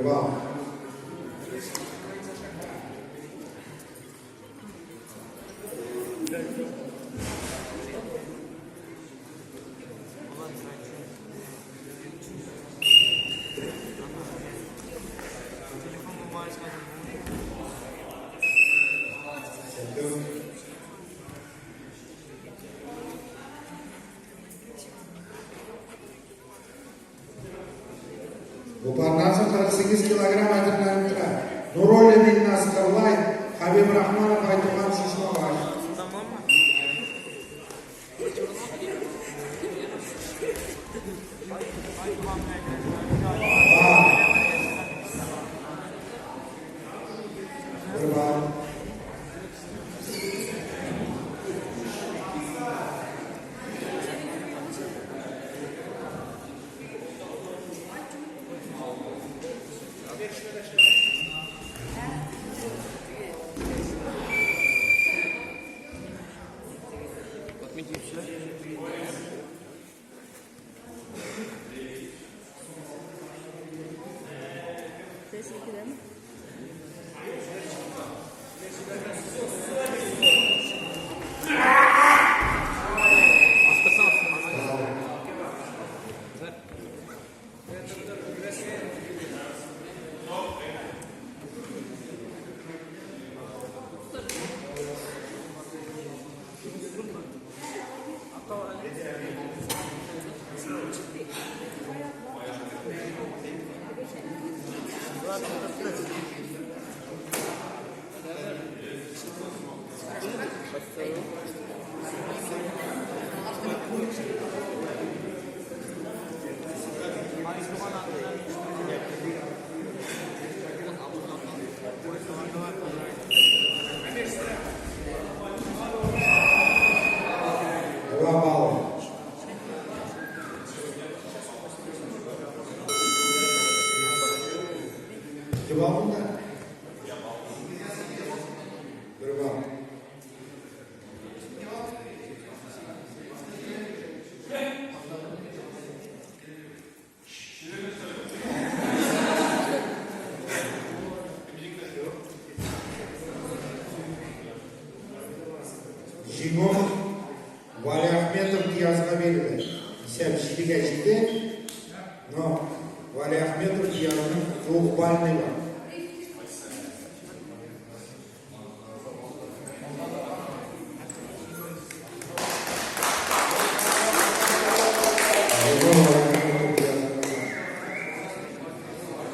Бер балл. Дүрт. Бу пардан соң 48 килограмм әзерләнеп тора. Нуруллин Илназ Кырлай, Хәбиб Рахманов Айтуган Шишмабаш. Бер балл. Два балла. Ике балл монда? Бер балл. Җиңү Валиахметов Диязга бирелә. Исәп 7-гә 7. Но Валиахметов Диязның двухбальный бар.